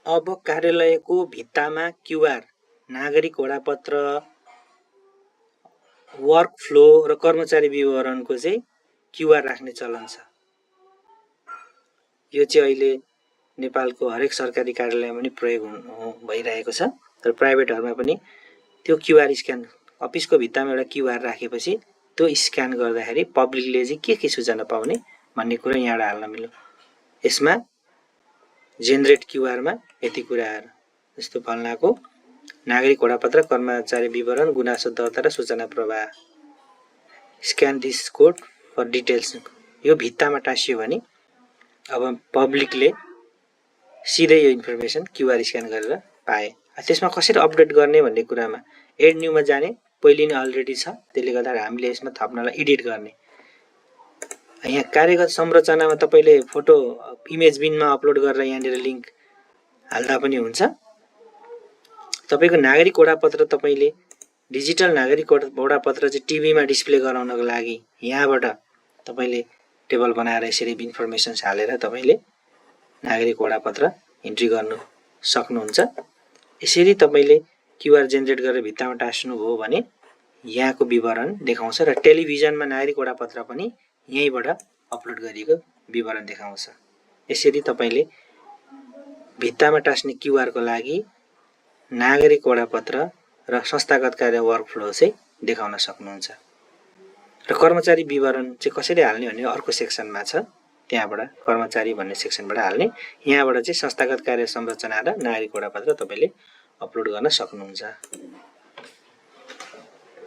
अब कार्यालयको भित्तामा क्युआर, नागरिक वडापत्र, वर्क फ्लो र कर्मचारी विवरणको चाहिँ क्युआर राख्ने चलन छ। यो चाहिँ अहिले नेपालको हरेक सरकारी कार्यालयमा पनि प्रयोग भइरहेको छ र प्राइभेटहरुमा पनि त्यो क्युआर स्क्यान, अफिसको भित्तामा एउटा क्युआर राखेपछि त्यो स्क्यान गर्दाखेरि पब्लिकले चाहिँ के सूचना पाउने भन्ने कुरा यहाँबाट हाल्न मिल्यो। यसमा जेनरेट क्युआरमा यति कुराहरु जस्तो फल्नाको नागरिक वडापत्र, कर्मचारी विवरण, गुनासो दर्ता र सूचना प्रवाह, scan this code for details, यो भित्तामा टाँसियो भने अब पब्लिकले सिधै यो इन्फर्मेसन क्युआर स्क्यान गरेर पाए। त्यसमा कसरी अपडेट गर्ने भन्ने कुरामा एड न्यूमा जाने, पहिले नै अलरेडी छ, त्यसले गर्दा हामीले यसमा थप्नलाई एडिट गर्ने। यहाँ कार्यगत संरचनामा तपाईले फोटो इमेज बिनमा अपलोड गरेर यहाँनिर लिंक हाल्दा पनि हुन्छ। तपाईको नागरिक वडापत्र तपाईले डिजिटल नागरिक वडापत्र चाहिँ टिभीमा डिस्प्ले गराउनको लागि यहाँबाट तपाईले टेबल बनाएर यसरी इन्फर्मेसन्स हालेर तपाईले नागरिक वडापत्र इन्ट्री गर्नु सक्नुहुन्छ। यसरी तपाईले क्युआर जेनेरेट गरेर भित्तामा टास्नु भयो भने यहाँको विवरण देखाउँछ र टेलिभिजनमा नागरिक वडापत्र पनि यहीँबाट अपलोड गरिएको विवरण देखाउँछ। यसरी तपाईले भित्तामा टास्ने क्युआर को लागि नागरिक वडापत्र र संस्थागत कार्य वर्कफ्लो चाहिँ देखाउन सक्नुहुन्छ। र कर्मचारी विवरण चाहिँ कसरी हाल्ने भन्ने अर्को सेक्सनमा छ, त्यहाँबाट कर्मचारी भन्ने सेक्सनबाट हाल्ने। यहाँबाट चाहिँ संस्थागत कार्य संरचना र नागरिक वडापत्र तपाईले अपलोड गर्न सक्नुहुन्छ।